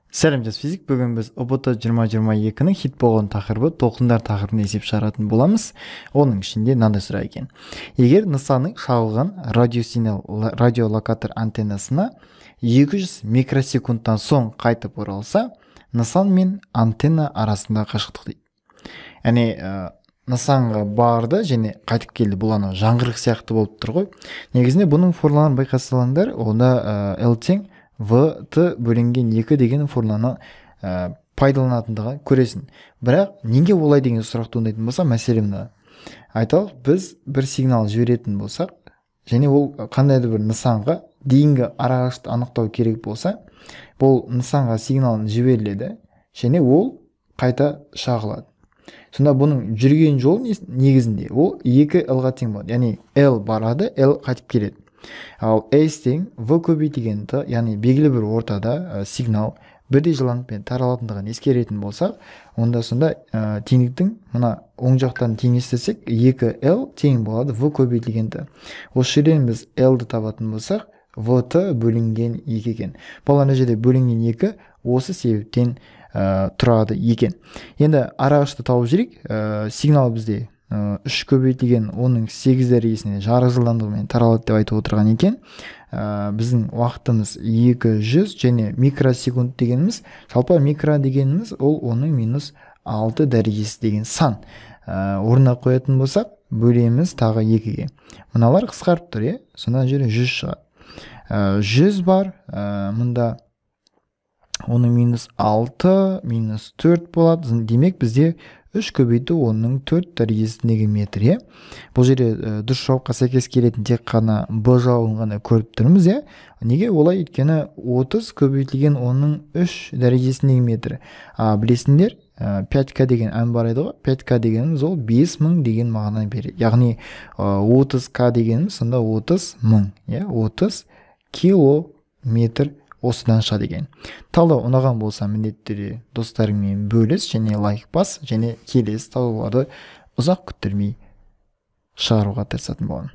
Сәлем, жас физик! Бүгін біз ҰБТ 2022-нің хит болған тақырыбы толқындар тақырыбын есеп шығаратын боламыз. Оның ішінде мынандай сұрақ екен. Егер нысанның шағылған радиосигнал радиолокатор антеннасына 200 микросекундтан соң қайтып оралса, нысан мен антенна арасындағы қашықтық дейді. Яғни нысанға барды және қайтып келді. Бұл анау жаңғырық сияқты болып тұр ғой. Негізінде бұның формулаларын байқасаңдар, онда L тең В Т бөлінген 2 деген формуланы пайдаланатындығын көресің. Бірақ неге олай деген сұрақ туындайтын болса, мәселе мына. Айталық, біз бір сигнал жіберетін болсақ, және ол қандай да бір нысанға дейінгі арақашықты анықтау керек болса, бұл нысанға сигнал жіберіледі және ол қайта шағылады. Сонда бұның жүрген жолы негізінде ол 2 L-ға тең болады. Яғни L барады, L қайтып келеді. Ал S тең V көбейтілген Т, яғни белгілі бір ортада сигнал бірдей жылдамдықпен таралатындығын ескеретін болсақ, онда сонда теңдіктің мына оң жақтан теңестірсек, 2L тең болады V көбейтілген Т. Осы жерден біз L-ді табатын болсақ, VT бөлінген 2 екен. Бұл ана жерде бөлінген 2 осы себептен тұрады екен. Енді арақашықты тауып жіберейік. Сигнал бізде 3 көбейтілген 10-ның 8 дәрежесіне жарық жылдамдығымен таралады деп айтып отырған екен. Біздің уақытымыз 200 және микросекунд дегеніміз, жалпы микро дегеніміз ол 10-ның минус 6 дәрежесі деген сан. Орнына қоятын болсақ, бөлеміз тағы 2-ге. Мыналар қысқарып тұр, иә? Сонда жерде 100 шығады. 100 бар, мұнда 10-ның минус 6, минус 4 болады. Демек, бізде 3 көбейту 10-ның 4 дәрежесіндегі метр, иә? Бұл жерде дұрыс жауапқа сәйкес келетін тек қана Б жауабын ғана көріп тұрмыз, иә? Неге олай? Өйткені 30 көбейтілген 10-ның 3 дәрежесіндегі метр. Білесіңдер, 5К деген ән бар еді ғой. 5К дегеніміз ол 5000 деген мағынаны береді. Яғни 30К дегеніміз сонда 30 мың, иә? 30 километр осыдан шығады екен. Талдау ұнаған болса, міндетті түрде достарыңмен бөліс және лайк бас, және келесі талдауларды ұзақ күттірмей шығаруға тырысатын боламын.